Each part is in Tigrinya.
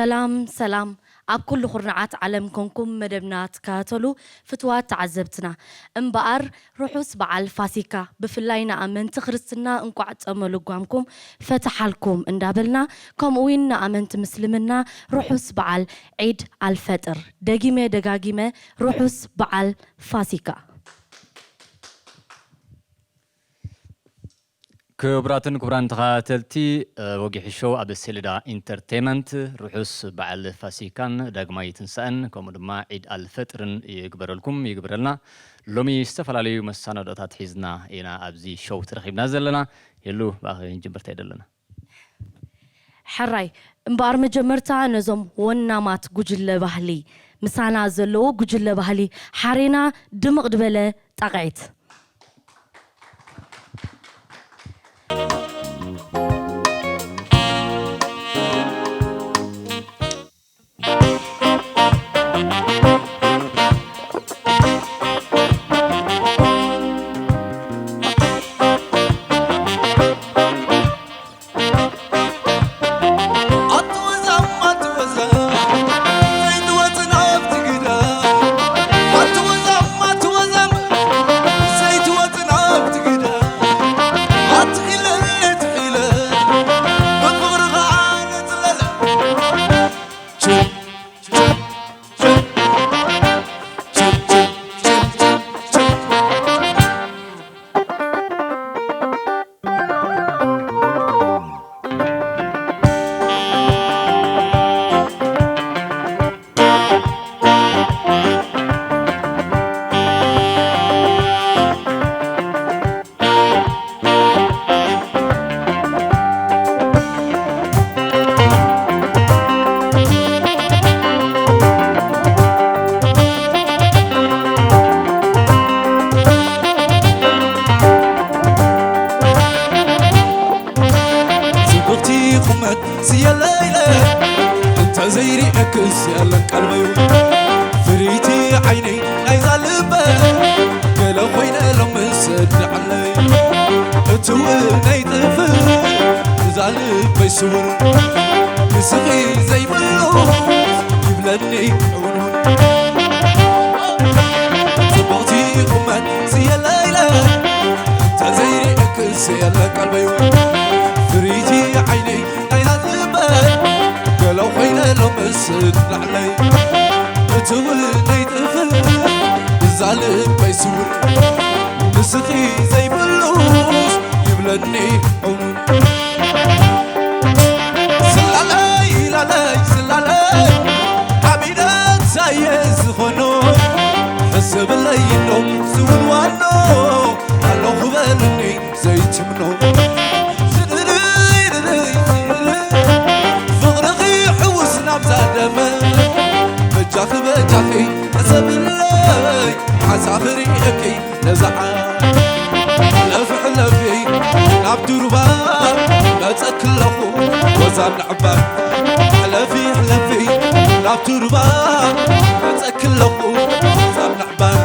ሰላም ሰላም፣ ኣብ ኩሉ ኩርናዓት ዓለም ኮንኩም መደብና ትከታተሉ ፍትዋት ተዓዘብትና፣ እምበኣር ርሑስ በዓል ፋሲካ፣ ብፍላይ ንኣመንቲ ክርስትና እንቋዕ ጸመ ልጓምኩም ፈተሓልኩም እንዳበልና፣ ከምኡ እውን ንኣመንቲ ምስልምና ርሑስ በዓል ዒድ ኣልፈጥር፣ ደጊመ ደጋጊመ ርሑስ በዓል ፋሲካ። ክቡራትን ክቡራን ተኸታተልቲ ወጊሒ ሾው ኣብ ሴሌዳ ኢንተርቴይመንት፣ ርሑስ በዓል ፋሲካን ዳግማይ ትንሳኤን ከምኡ ድማ ዒድ ኣልፈጥርን ይግበረልኩም ይግበረልና። ሎሚ ዝተፈላለዩ መሰናዶታት ሒዝና ኢና ኣብዚ ሾው ተረኺብና ዘለና። ሄሉ፣ ብኣኺ ክንጅምር እንታይ ደለና? ሕራይ እምበኣር መጀመርታ ነዞም ወናማት ጉጅለ ባህሊ ምሳና ዘለዉ ጉጅለ ባህሊ ሓሬና ድምቕ ድበለ ጣቕዒት። ጽብቕቲ ቁመት ስየለይለ እንተዘይሪአክስ የለን ቀልበይ ፍርይቲ ዓይነይ ናይዛ ልበ ገለ ኮይነ ሎምስ እድዓለይ እትውነይ ጥፍእ እዛ ልበይ ስውር ንስኺ ዘይብሉ ይብለኒ ዕውንውን ጽብቕቲ ቁመት ስየለይለ እንተዘይሪአክስ የለን ቀልበይ ፍርይቲ ዓይነይ ናይዛ ልበ ገለ ኮይነ ሎምስ እድዓለይ እትውነይ ጥፍእ እዛ ልበይ ስውር ንስኺ ዘይብሉስ ይብለኒ ዕውንውን ስላለይ ላለይ ስላለይ ዓቢደት ሳየ ዝኾኖ ሕሰብለይ እንዶ ዝውንዋኖ ኣለኹ በልኒ ዘይትምኖ ፍቕርኺ ሕውስ ናብዛ ደመ በጃኺ በጃኺ ሕሰብለይ ሓሳኺ ርእየኪ ነዛ ዓለም ሕለፊ ሕለፊ ናብ ዱርባ መጸኪ ኣለኹ ወዛ ንዕባር ሕለፊ ሕለፊ ናብ ዱርባ መጸኪ ኣለኹ ወዛ ንዕባር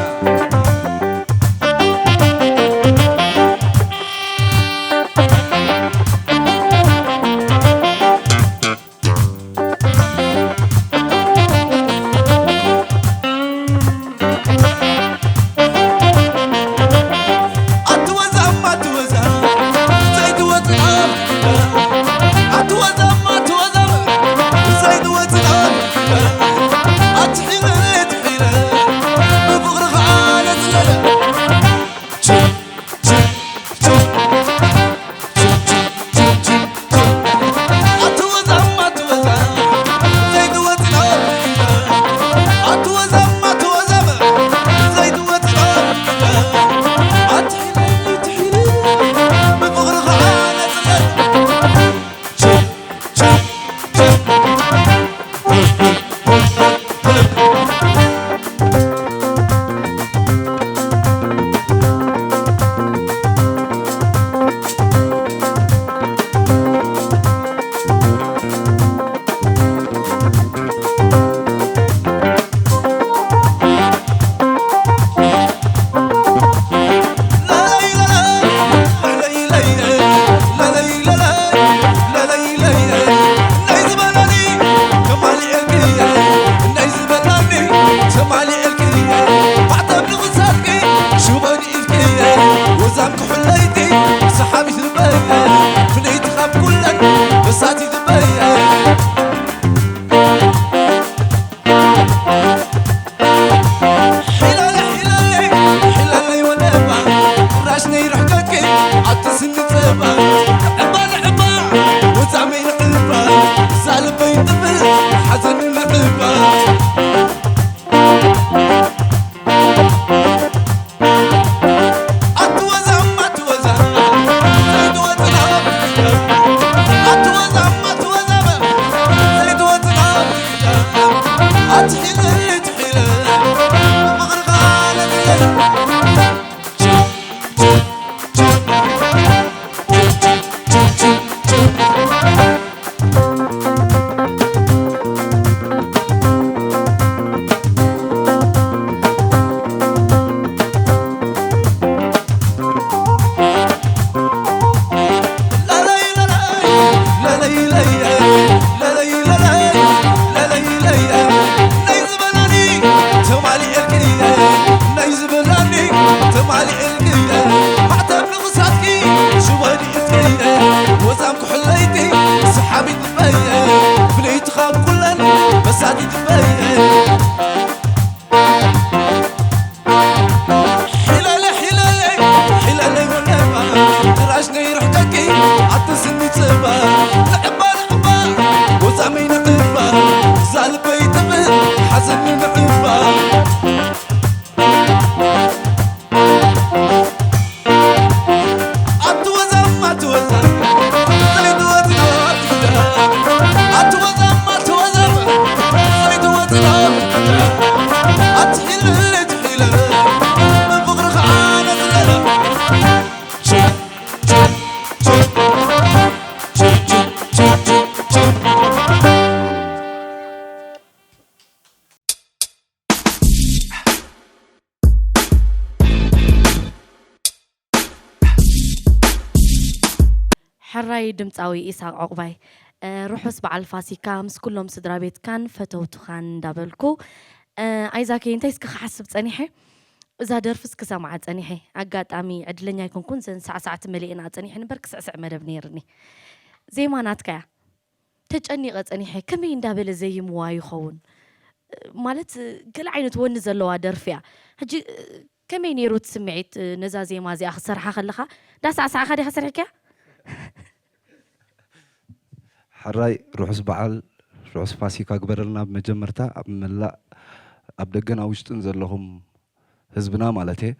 ድምፃዊ ኢሳቅ ዑቕባይ፣ እ፣ ርሑስ በዓል ፋሲካ ምስ ኩሎም ስድራ ቤትካን ፈተውትኻን እንዳበልኩ፣ እ፣ ኣይዛከይ፣ እንታይ እስኪ ክሓስብ ጸኒሐ፣ እዛ ደርፍስ ክሰምዓ ጸኒሐ። ኣጋጣሚ ዕድለኛ ኣይኮንኩን፣ ዘን ሳዕሳዕቲ መሊኤን ኣጸኒሐን እምበር ክስዕስዕ መደብ ነይርኒ። ዜማ ናትካ እያ። ተጨኒቐ ጸኒሐ፣ ከመይ እንዳበለ ዘይምዋ ይኸውን? ማለት፣ ገለ ዓይነት ወኒ ዘለዋ ደርፊ እያ። ሕጂ፣ ከመይ ነይሩ እቲ ስምዒት፣ ነዛ ዜማ እዚኣ ክትሰርሓ ከለኻ? እንዳሳዕሳዕካ ዲኻ ሰሪሕካያ? ሕራይ ርሑስ በዓል፣ ርሑስ ፋሲካ ግበረልና። ብመጀመርታ ኣብ መላእ ኣብ ደገን ኣብ ውሽጥን ዘለኹም ህዝብና ማለት እየ።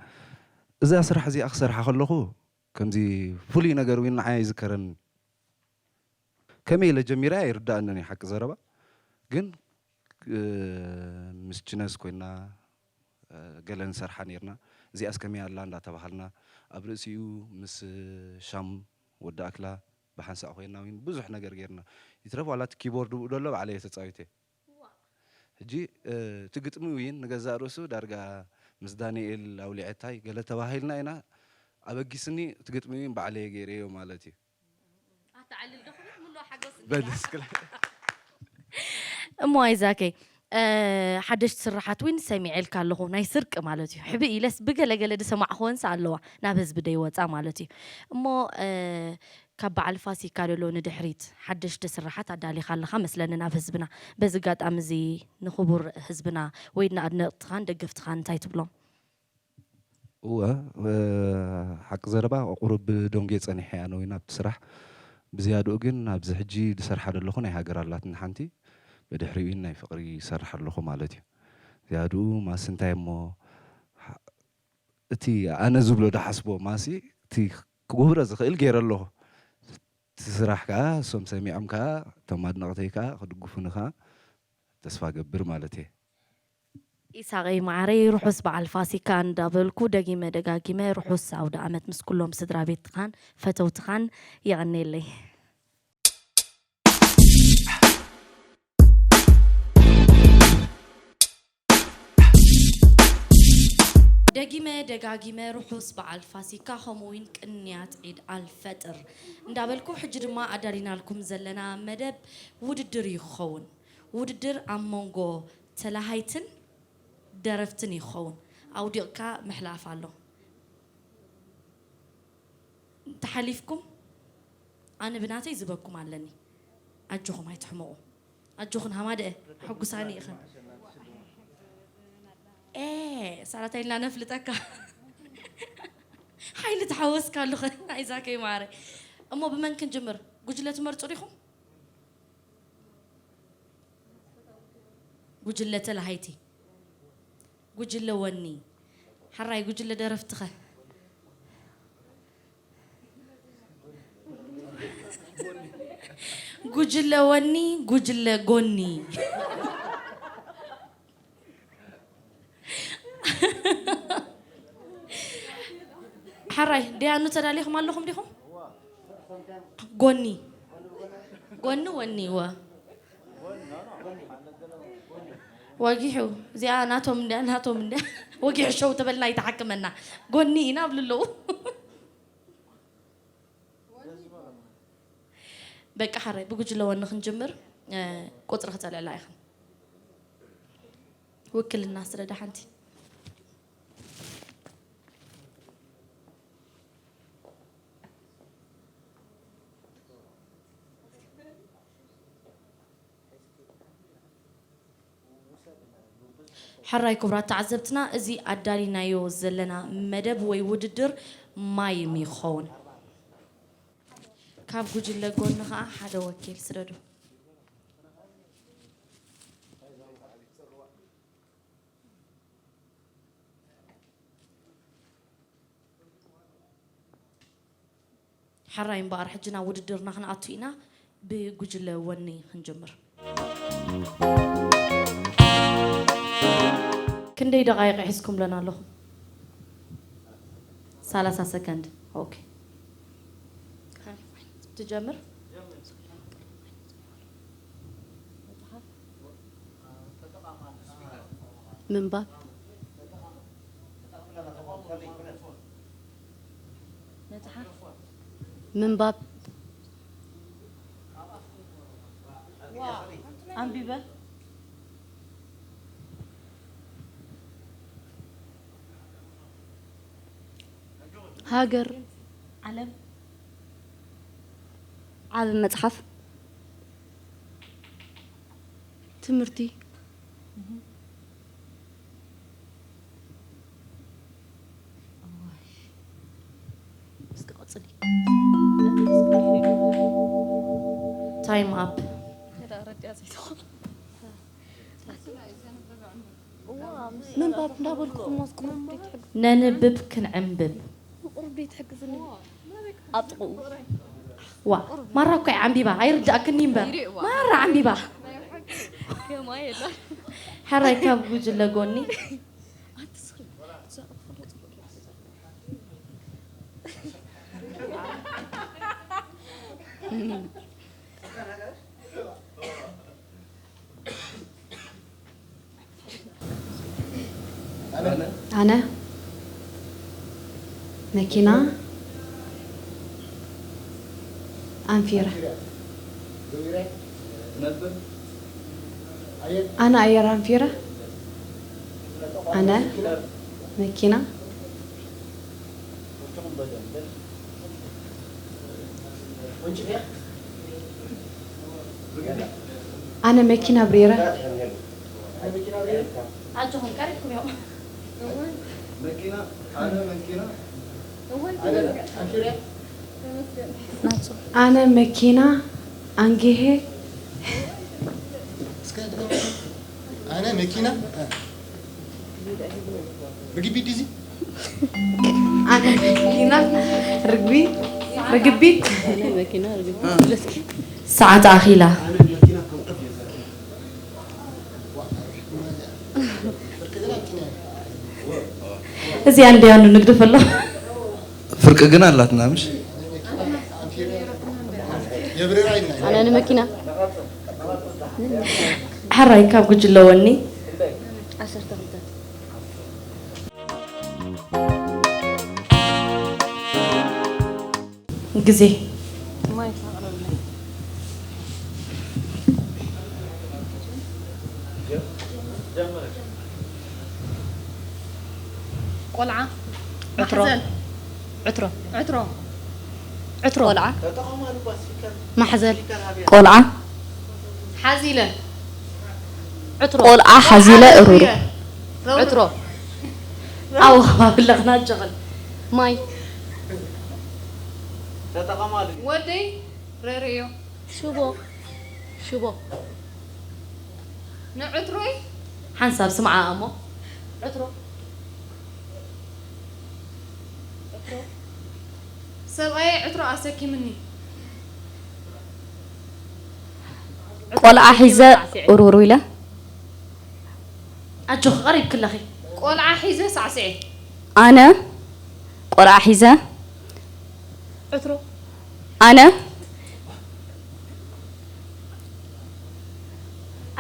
እዛ ስራሕ እዚኣ ክሰርሓ ከለኹ ከምዚ ፍሉይ ነገር እውን ንዓይ ኣይዝከረኒ። ከመይ ኢለ ጀሚረ ኣይርዳእንን እዩ ሓቂ ዘረባ። ግን እ፣ ምስ ችነስ ኮይና እ፣ ገለ ንሰርሓ ነይርና። እዚኣስ ከመይ ኣላ እንዳተባሃልና ኣብ ርእሲኡ ምስ ሻም ወዲ ኣክላ ብሓንሳእ ኮይና እውን ብዙሕ ነገር ጌርና። ይትረፍ ዋላ እቲ ኪቦርድ ብኡ ደሎ ባዕለይ እየ ተጻዊተ። ሕጂ እ፣ እቲ ግጥሚ እውን ንገዛእ ርእሱ ዳርጋ ምስ ዳንኤል ኣውሊዐታይ ገለ ተባሂልና ኢና። ኣበጊስኒ እቲ ግጥሚ እውን ባዕለይ ገይረዮ ማለት እዩ። እሞ ኣይዛከይ፣ እ፣ ሓደሽቲ ስርሓት እውን ሰሚዐልካ ኣለኹ፣ ናይ ስርቂ ማለት እዩ። ሕብእ ኢለስ ብገለገለ ዝሰማዕኽወንስ ኣለዋ፣ ናብ ህዝቢ ደይወፃ ማለት እዩ። እሞ እ፣ ካብ በዓል ፋሲካ ደሎ ንድሕሪት ሓደሽቲ ስርሓት ኣዳሊኻ ኣለኻ መስለኒ ናብ ህዝብና። በዚ ኣጋጣሚ እዚ ንኽቡር ህዝብና ወይ ንኣድነቕትኻን ደገፍትኻን እንታይ ትብሎም? እወ፣ ሓቂ ዘረባ ቁሩብ ደንጉየ ጸኒሐ ኣነ እውን ኣብቲ ስራሕ። ብዝያድኡ ግን ኣብዚ ሕጂ ዝሰርሓ ዘለኹ ናይ ሃገር ኣላትኒ ሓንቲ፣ ብድሕሪኡ ናይ ፍቕሪ ይሰርሕ ኣለኹ ማለት እዩ። ዝያድኡ ማሲ እንታይ እሞ፣ እቲ ኣነ ዝብሎ ዝሓስቦ ማሲ፣ እቲ ክጉብረ ዝኽእል ገይረ ኣለኹ። እቲ ስራሕ ከኣ እሶም ሰሚዖም ከኣ፣ እቶም ኣድነቕተይ ከኣ ክድግፉኒ ከኣ ተስፋ ገብር ማለት እየ። ኢሳቐይ መዓረይ ርሑስ በዓል ፋሲካ እንዳበልኩ ደጊመ ደጋጊመ ርሑስ ኣውደ ኣመት ምስ ኩሎም ስድራ ቤትኻን ፈተውትኻን የቐኔለይ። ደጊመ ደጋጊመ ርሑስ በዓል ፋሲካ ከምኡ እውን ቅንያት ዒድ ኣልፈጥር እንዳበልኩ፣ ሕጂ ድማ ኣዳሊናልኩም ዘለና መደብ ውድድር እዩ ክኸውን። ውድድር ኣብ መንጎ ተላሃይትን ደረፍትን እዩ ክኸውን። ኣውዲቕካ ምሕላፍ ኣሎ። ተሓሊፍኩም ኣነ ብናተይ ዝበኩም ኣለኒ። ኣጆኹም ኣይትሕመቑ። ኣጆኽን ሃማደአ ሕጉሳኒ ኢኽን። ኤ ሳላታይ ኢልና ነፍልጠካ። ሓይሊ ተሓወስካ ኣለኸ ኣይዛከይ ማረ። እሞ ብመን ክንጅምር? ጉጅለ ትመርጹ ዲኹም? ጉጅለ ተላሃይቲ፣ ጉጅለ ወኒ፣ ሓራይ ጉጅለ ደረፍትኸ? ጉጅለ ወኒ፣ ጉጅለ ጎኒ። ሓራይ ደያኑ ተዳሊኹም ኣለኹም ዲኹም? ጎኒ ጎኒ ወኒ ወ ወጊሑ እዚኣ ናቶም እንድያ ናቶም እንድያ ወጊሑ ሸው ተበልና ይተሓክመና ጎኒ ኢና ኣብሉ ኣለዉ። በቃ ሓራይ ብጉጅለ ወኒ ክንጅምር። ቁፅሪ ክተልዕላ ኢኽን። ውክልና ስረዳ ሓንቲ። ሕራይ ክቡራት ተዓዘብትና፣ እዚ ኣዳሊናዮ ዘለና መደብ ወይ ውድድር ማይም እዩ ክኸውን። ካብ ጉጅለ ጎኒ ኸዓ ሓደ ወኪል ስደዱ። ሕራይ እምበኣር፣ ሕጂ ናብ ውድድርና ክንኣቱ ኢና። ብጉጅለ ወኒ ክንጅምር። ክንደይ ደቓይቕ ሒዝኩምለና ኣለኹም? ሰላሳ ሰከንድ። ኦኬ። ትጀምር። ምንባብ። ምንባብ። ኣንቢበ። ሃገር። ዓለም። ዓቢ መጽሓፍ። ትምህርቲ። እስኪ ቀጽሊ። ታይም ኣፕ። ምንባብ እንዳበልኩ ክሞት ቁሩብ እንዴት ሕግ-፣ ነንብብ ክንዕንብብ። ቁሩብ እንዴት ሕግዝኒ። ኣብ ጥቕኡ። ዋ፣ ማራ እኮ እያ ዓንቢባ፣ ኣይርዳእክኒ እምበር። ይሪእዋ። ማራ ዓንቢባ። የማይ የለን። ሕራይ ካብ ጉጅለ ጎኒ። ኣነ መኪና ኣንፊረ። ኣነ ኣየር ኣንፊረ። ኣነ መኪና ኣነ መኪና ብሪረ። ኣጆኹም ቀሪብኩም እዮም። ኣነ መኪና ኣንጊሄ። ኣነ መኪና ርግቢት ዲዚ ኣነ መኪና ርግቢ ርግቢት። ሰዓት ኣኺላ። እዚኣ እንድያ ንግደፍ ኣሎ። ፍርቂ ግን ኣላትና ምሽ? ኣነ ንመኪና። ሕራይ ካብ ጉጅለ ወኒ። ዓሰርተ ክልተ። ግዜ። ማይ ኣቕርብለይ። ቆልዓ። ዕትሮ። ማሕዘል። ዕትሮ። ዕትሮ። ዕትሮ። ቆልዓ። ማሕዘል። ቆልዓ። ሓዚለ። ዕትሮ። ቆልዓ ሓዚለ እሩሩ። ዕትሮ። ኣዎ፣ ከባቢ ኣለኽና ጀቕል። ማይ። ወደይ ረርእዮ። ሽቦ። ሽቦ። ንዕትሮይ ሓንሳብ ስምዓ እሞ። ዕትሮ። ዕትሮ። ሰብኣየይ ዕትሮ ኣሰኪምኒ። ቆልዓ ሒዘ ኡሩሩ ኢለ። ኣጆኺ፣ ቀሪብኪ ኣለኺ። ቆልዓ ሒዘ ሳዕስዒ። ኣነ ቆልዓ ሒዘ። ዕትሮ። ኣነ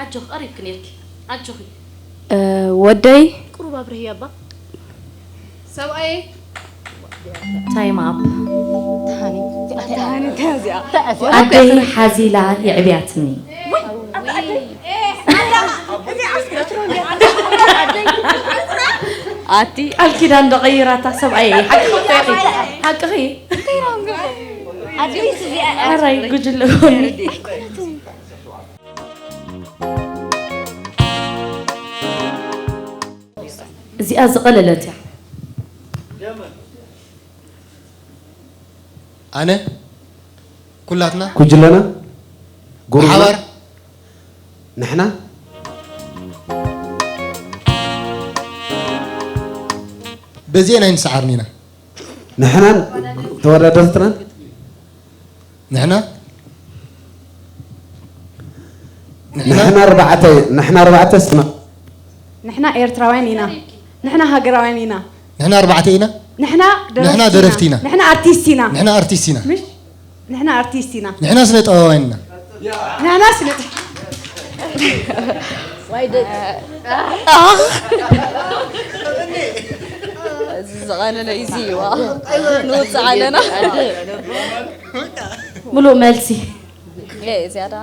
ኣጆኺ፣ ቀሪብኪ ነይርኪ። ኣጆኺ። እ፣ ወደይ። ቁሩብ ኣብርህያ እባ። ሰብኣየይ። ታይም ኣፕ። ተሃኒ። ተሃኒ፣ እንታይ እዚኣ? ኣደይ ሓዚላ የዕብያትኒ። ኣቲ ቃል ኪዳን ዶ ቀይራታ ሰብኣየይ? ሓቅኺ እኮ ኢኺ። ሓቅኺ። ኣራይ ጉጅለ ጎኒ። እዚኣ ዝቐለለት እያ። ኣነ፣ ኩላትና፣ ጉጅለና፣ ጉሩብና፣ ብሓባር፣ ንሕና፣ በዚኤን ኣይንሰዓርን ኢና። ንሕናን ተወዳደርትናን ንሕና ንሕና ንሕና ኣርባዕተ፣ ንሕና ኣርባዕተ ስማ። ንሕና ኤርትራውያን ኢና። ንሕና ሃገራውያን ኢና። ንሕና ኣርባዕተ ኢና። ንሕና ንሕና ደረፍቲ ደረፍቲ ኢና። ኢና። ንሕና ኣርቲስት ኢና። ንሕና ኣርቲስት ኢና። ምሽ? ንሕና ኣርቲስት ኢና። ንሕና ስነ ጥበባውያን ኢና። ንሕና ስነ ዋይ ደግ። እዚ ዝቐለለ እዩ፣ እዚ እዩ። ንውፅእ ኣለና። ምሉእ መልሲ። ዝያዳ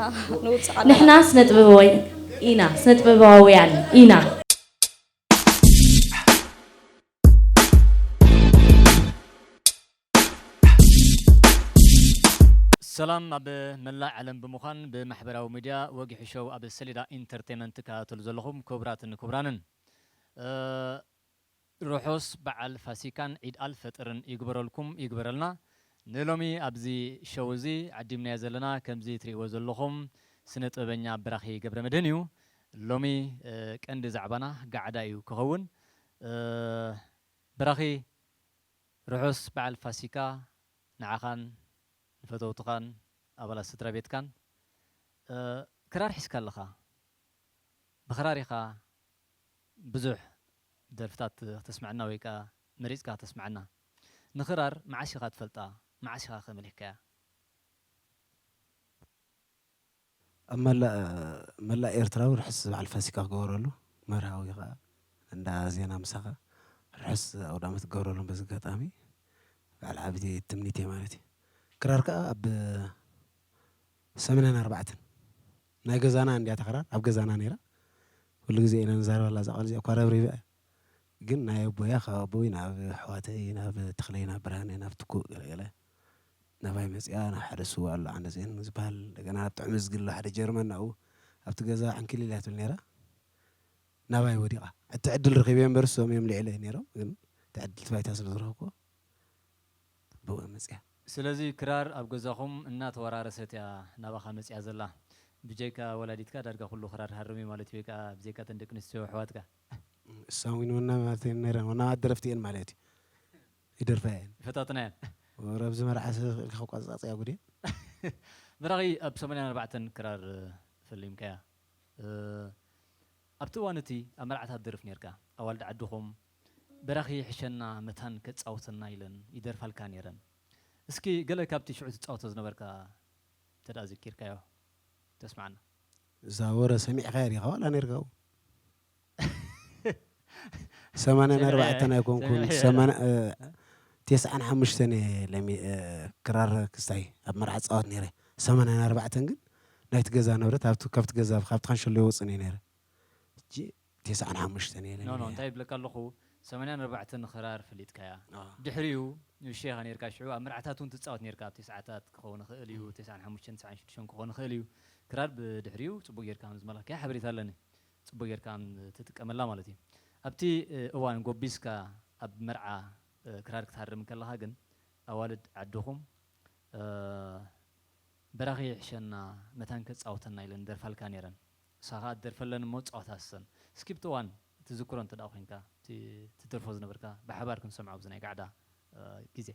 ንውፅእ ኣለና። ንሕና ስነ ጥበባዊ ኢና፣ ስነ ጥበባውያን ኢና። ሰላም ኣብ መላእ ዓለም ብምዃን ብማሕበራዊ ሚድያ ወጊሑ ሾው ኣብ ሰሌዳ ኢንተርቴይመንት ትከታተሉ ዘለኹም ክቡራትን ክቡራንን፣ እ፣ ርሑስ በዓል ፋሲካን ዒድ ኣልፈጥርን ይግበረልኩም ይግበረልና። ንሎሚ ኣብዚ ሾው እዚ ዓዲምናዮ ዘለና ከምዚ ትርእይዎ ዘለኹም ስነ ጥበበኛ በራኺ ገብረመድህን እዩ። ሎሚ፣ እ፣ ቀንዲ ዛዕባና ጋዕዳ እዩ ክኸውን። እ፣ በራኺ ርሑስ በዓል ፋሲካ ንዓኻን ንፈተውትኻን ኣባላት ስድራ ቤትካን። እ፣ ክራር ሒዝካ ኣለኻ። ብኽራር ኢኻ ብዙሕ ደርፍታት ክተስምዐና ወይ ከኣ መሪጽካ ክተስምዐና። ንኽራር መዓስ ኢኻ ትፈልጣ? መዓስ ኢኻ ከ መሊኽካያ? ኣብ መላእ መላእ ኤርትራዊ ርሑስ በዓል ፋሲካ ክገብረሉ መርሃዊ ከኣ እንዳ ዜና ምሳኻ ርሑስ ኣውዳመት ክገብረሎም በዚ ኣጋጣሚ በዓል ዓቢ ትምኒት እየ ማለት እዩ። ክራር ከኣ ኣብ ሰመንያን ኣርባዕተን ናይ ገዛና እንድያ እታ ክራር ኣብ ገዛና ነይራ። ኩሉ ግዜ ኢና ንዛረበላ እዛ ቃል እዚኣ እኳ ረብሪበ እያ። ግን ናይ ኣቦያ ካብ ኣቦይ ናብ ኣሕዋተይ ናብ ተኽለይ ናብ ብርሃነ ናብ ትኩእ ገለገለ ናባይ መፅያ ናብ ሓደ ስዋ ኣሎ ዓንደፅዮን ዝበሃል እንደገና ናብ ጥዑም እዝጊ ኣሎ ሓደ ጀርመን ናብኡ ኣብቲ ገዛ ዕንክሊል እያ ትብል ነይራ ናባይ ወዲቓ እቲ ዕድል ረኺበ እምበር እሶም እዮም ልዕለ ነይሮም ግን እቲ ዕድል እቲ ባይታ ስለ ዝረኸብኩዎ ብኡ መፅያ ስለዚ ክራር ኣብ ገዛኹም እናተወራረሰት እያ ናባኻ መፅያ ዘላ። ብጀካ ወላዲትካ ዳርጋ ኩሉ ክራር ሃርም እዩ ማለት እዩ፣ ወይ ከዓ ብጀካ እተን ደቂ ኣንስትዮ ኣሕዋትካ። እሳም እውን ወና ማለት እየን ነይረን ወናማት ደረፍቲ እየን ማለት እዩ ይደርፋ እየን ይፈታትና እየን። ወረ ኣብዚ መርዓ ስለ ዝኽእል ከቋፃፅያ ጉድ እየን በራኺ ኣብ ሰማንያን ኣርባዕተን ክራር ፈሊምካያ። እ፣ ኣብቲ እዋን እቲ ኣብ መርዓታት ደርፍ ነርካ። ኣዋልድ ዓድኹም በራኺ ይሕሸና መታን ከጻውተና ኢለን ይደርፋልካ ነይረን። እስኪ ገለ ካብቲ ሽዑ ትጻወቶ ዝነበርካ እንተ ደኣ ዘኪርካዮ ተስምዓና። እዛ ወረ ሰሚዕካያ ዲኻ ዋላ ነርካ ኣብኡ ሰማንያን ኣርባዕተን ኣይኮንኩን ሰሚዐ ሰማንያ- እ፣ ተስዓን ሓሙሽተን እየ ለሚ እ፣ ክራር ክስታይ ኣብ መርዓ ፃወት ነይረ ሰማንያን ኣርባዕተን ግን ናይቲ ገዛ ንብረት ኣብቲ- ካብቲ ገዛ ካብቲ ካንሸሎ ይወፅን እየ ነይረ ሕጂ ተስዓን ሓሙሽተን እየ ኖ ኖ ለሚ እንታይ ይብለካ ኣለኹ ሰማንያን ኣርባዕተን ክራር ፈሊጥካያ አ፣ ድሕሪኡ ንእሽቶ ኢኻ ነርካ ሽዑ ኣብ መርዓታት እውን ትፃወት ነርካ ኣብ ተስዓታት ክኸውን ይኽእል እዩ ተስዓን ሓሙሽተን ተስዓን ሽዱሽተን ክኸውን ይኽእል እዩ ክራር ብድሕሪኡ ፅቡቅ ጌርካ ከም ዝመለኽካያ ሓበሬታ ኣለኒ ፅቡቅ ጌርካ ከም ትጥቀመላ ማለት እዩ ኣብቲ እ፣ እዋን ጎቢዝካ ኣብ መርዓ እ፣ ክራር ክትሃርም ከለኻ ግን ኣዋልድ ዓድኹም እ፣ በራኺ ይሕሸና መታን ከጻውተና ኢለን ደርፋልካ ነይረን ንሳ ኸዓ ትደርፈለን እሞ ትጻወታ ንሰን እስኪ ብቲ እዋን ትዝክሮ እንተ ደኣ ኮይንካ እቲ ትደርፎ ዝነበርካ ብሓባር ክንሰምዖ ኣብዚ ናይ ጋዕዳ እ፣ ግዜ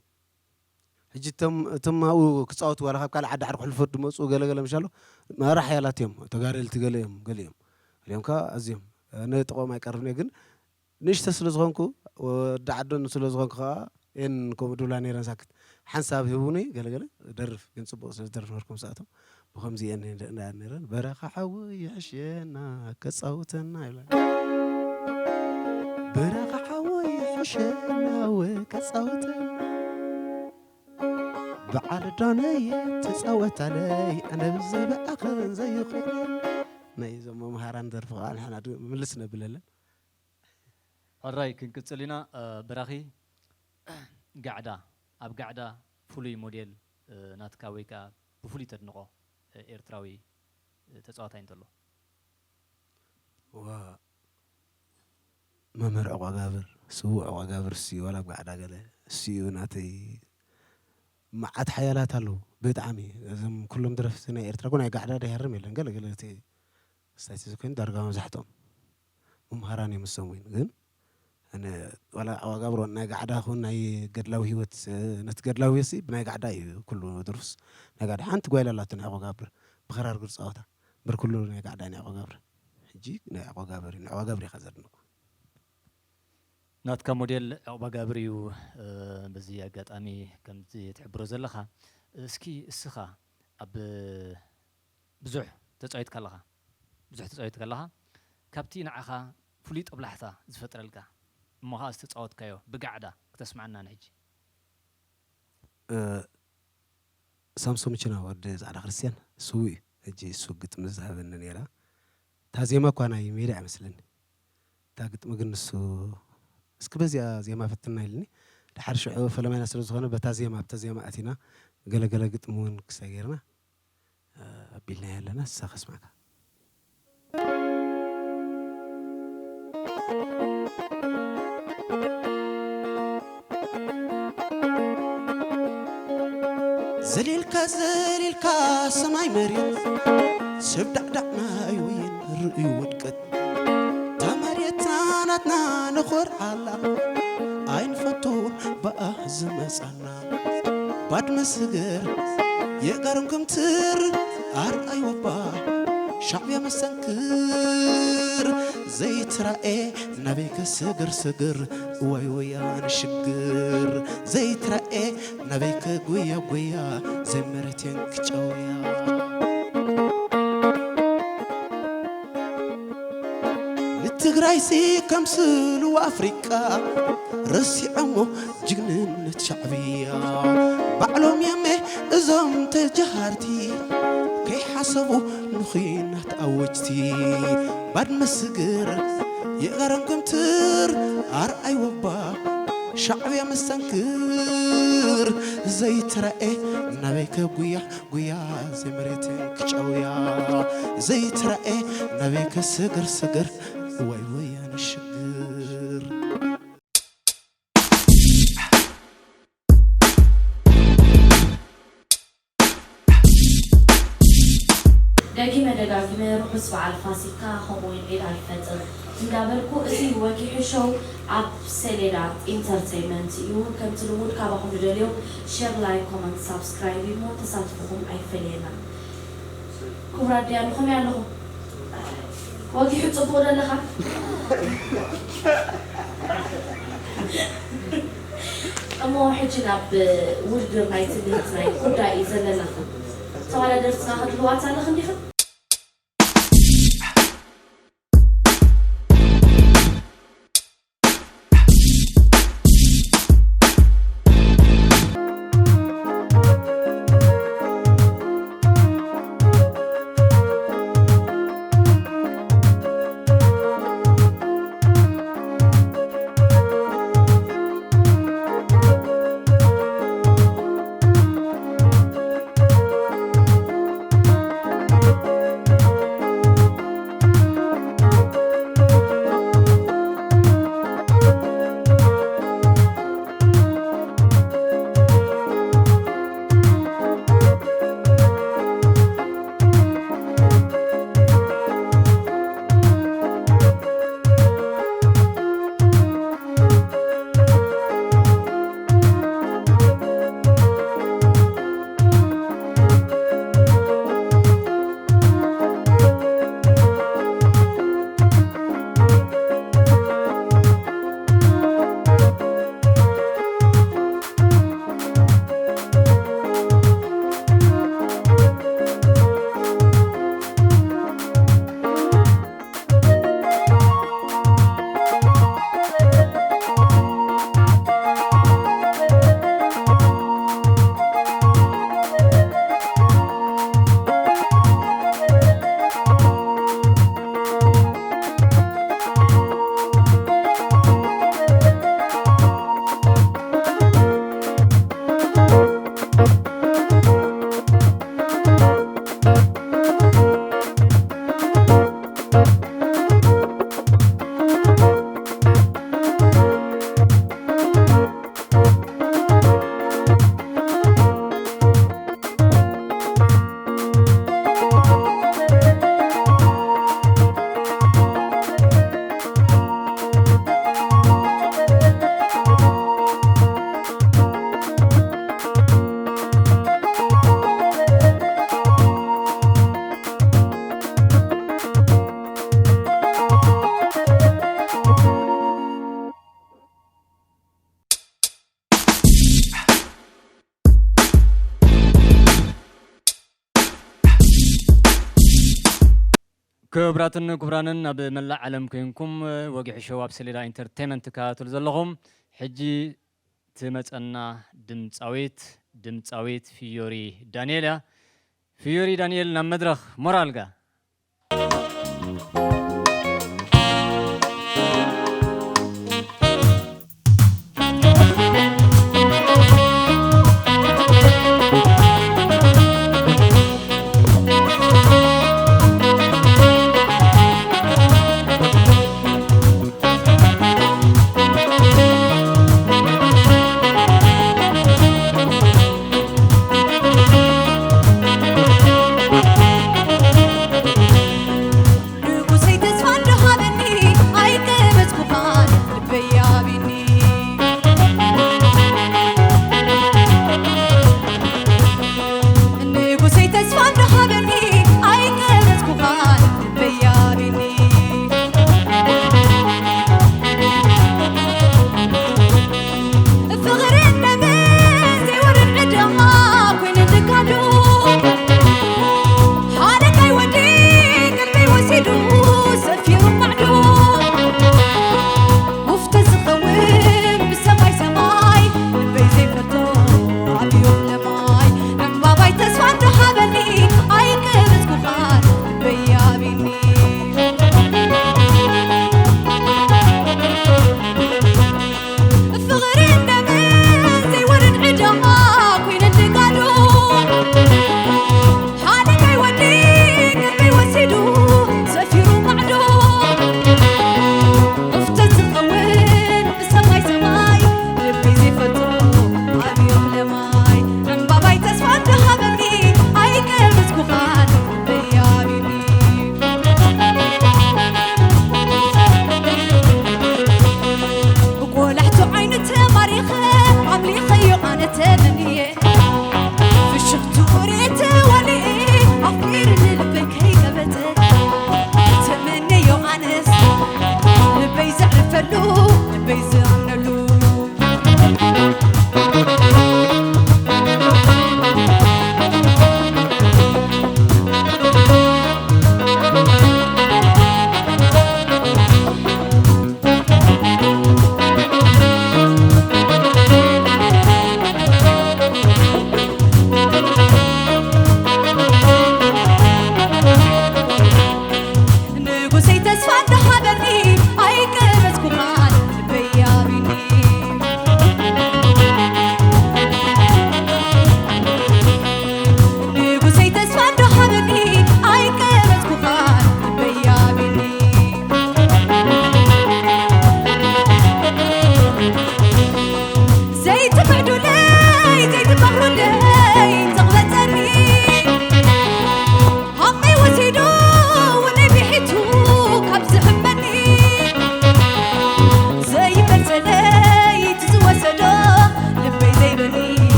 ሕጂ እቶም እቶም ኣብኡ ክፃወቱ ዋላ ካብ ካልእ ዓዲ ዓዲ ክሕልፎ ድመፁ ገለገለ ምሻሎ መራ ሓያላት እዮም ተጋደልቲ ገለ እዮም ገለ እዮም ገሊኦም ከዓ ኣዝዮም ነጥቆም ኣይቀርብን እየ ግን ንእሽተ ስለ ዝኾንኩ ወዲ ዓዶን ስለ ዝኾንኩ ከዓ ኤን ከምኡ ድብላ ነይረን ሳክት ሓንሳብ ህቡኒ ገለገለ ደርፍ ግን ፅቡቅ ስለ ዝደርፍ ነበርኩም ሰኣቶም ብከምዚ እየን ነይረን በረኻ ሓወይ ይሕሸና ከፃውተና ይብላ በረኻ ሓወይ ይሕሸና ወ ከፃውተና በዓል ዳነየ ተፃወታለይ ኣነ ብዘይ ብኣኸን ዘይኮነ ናይ እዞም መምሃራን ደርፊ ከዓ ንሕና ድ- ምልስ ነብለለን ሕራይ ክንቅፅል ኢና እ፣ በራኺ ጋዕዳ ኣብ ጋዕዳ ፍሉይ ሞዴል እ፣ ናትካ ወይ ከዓ ብፍሉይ ተድንቖ እ፣ ኤርትራዊ እ፣ ተፃዋታይ እንተሎ ዋ መምህር ዕቋጋብር ስዉእ ዕቋጋብር እሱ እዩ ዋላ ኣብ ጋዕዳ ገለ እሱ እዩ ናተይ መዓት ሓያላት ኣለዉ ብጣዕሚ እዞም ኩሎም ደረፍቲ ናይ ኤርትራ ኮ ናይ ጋዕዳ ደይሃርም የለን ገለ ገለ እቲ ስታይት እዚ ኮይኑ ዳርጋ መብዛሕትኦም መምሃራን እዮም እሶም እውን ግን ኣነ ዋላ ዕቋጋብር ናይ ጋዕዳ ኹን ናይ ገድላዊ ህይወት ነቲ ገድላዊ ህይወት ብናይ ጋዕዳ እዩ ኩሉ ደርፍስ ናይ ጋዕዳ ሓንቲ ጓይላ ኣላቶ ናይ ዕቋጋብር ብኸራር ግር ፀወታ እምበር ኩሉ ናይ ጋዕዳ ናይ ዕቋጋብር ሕጂ ናይ ዕቋጋብር እዩ ናይ ዕቋጋብር ኢኻ ዘድንቑ ናትካ ሞዴል ዕቑባጋብር እዩ እ፣ በዚ ኣጋጣሚ ከምዚ ትሕብሮ ዘለኻ እስኪ እስኻ ኣብ ብዙሕ ተፃዊትካ ኣለኻ ብዙሕ ተፃዊትካ ኣለኻ ካብቲ ንዓኻ ፍሉይ ጦብላሕታ ዝፈጥረልካ እሞ ከዓ ዝተፃወትካዮ ብጋዕዳ ክተስምዓና ንሕጂ እ፣ ሳምሶም ችና ወዲ ፃዕዳ ክርስትያን ስዉእ እዩ። ሕጂ እሱ ግጥሚ ዝሃበኒ ነይራ። እታ ዜማ እኳ ናይ ሜዳ እያ መስለኒ። እታ ግጥሚ ግን ንሱ፣ "እስኪ በዚኣ ዜማ ፈትና" ኢልኒ። ድሓር ሽዑ ፈለማይና ስለ ዝኾነ በታ ዜማ፣ ኣብታ ዜማ ኣቲና ገለ ገለ ግጥሚ እውን ክሳይ ጌርና፣ እ፣ ኣቢልናዮ ኣለና። ንሳ ከስማዕካ። ዘሊልካ ዘሊልካ ሰማይ መሬት፣ ሰብ ዳዕዳዕ ናይ ወይን ርእዩ ውድቀት። እታ መሬትና ናትና ንኾርዓላ፣ ኣይንፈቱን ብኣ ዝመጻና። ባድመ ስግር የእጋሮም ክምትር፣ ኣርኣይ ወባ ሻዕብያ መስተንክር። ዘይትራኤ ናበይ ከስግር ስግር፣ እዋይ ወያን ሽግር። ዘይትራኤ ናበይ ከጉያ ጉያ፣ ዘይ መሬቴን ክጨውያ። ንትግራይሲ ከምስሉ ኣፍሪቃ ረሲዖሞ ጅግንነት ሻዕብያ። ባዕሎም የመ እዞም ተጃሃርቲ፣ ከይሓሰቡ ንኹናት ኣወጅቲ። ባድመ ስግር የእጋሮም ክምትር፣ ኣርኣይ ወባ ሻዕብያ መስተንክር። ዘይትራኤ ናበይ ከጉያ ጉያ፣ ዘይ መሬትን ክጨውያ። ዘይትራኤ ናበይ ከስግር ስግር፣ እዋይ ወያነ ሽግር። ደጊመ ደጋጊመ ርሑስ በዓል ፋሲካ ከምኡውን ዒድ ኣልፈጥር እንዳበልኩ፣ እዚ ወጊሑ ሾው ኣብ ሰሌዳ ኢንተርቴይንመንት እዩ። ከምቲ ልሙድ ካባኹም ንደልዮ ሸር፣ ላይክ፣ ኮመንት፣ ሳብስክራይብ እዩ እሞ ተሳትፎኹም ኣይፈለየና። ክቡራት ደያኑ ከመይ ኣለኹም? ወጊሑ ጽቡቕ ዶ ኣለኻ? እሞ ሕጂ ናብ ውድድር ናይ ትምህርት ናይ ጉዳይ እዩ ዘለናኻ። ተወዳደርትና ክትልዋት ኣለኽን ዲኽን? ክቡራትን ክቡራንን፣ ኣብ መላእ ዓለም ኮይንኩም ወጊሑ ሾው ኣብ ሰሌዳ ኢንተርቴይንመንት ትከታተሉ ዘለኹም፣ ሕጂ ትመጸና ድምጻዊት፣ ድምጻዊት ፊዮሪ ዳንኤል እያ። ፍዮሪ ዳንኤል ናብ መድረኽ ሞራልጋ።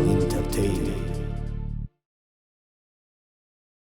Entertainment.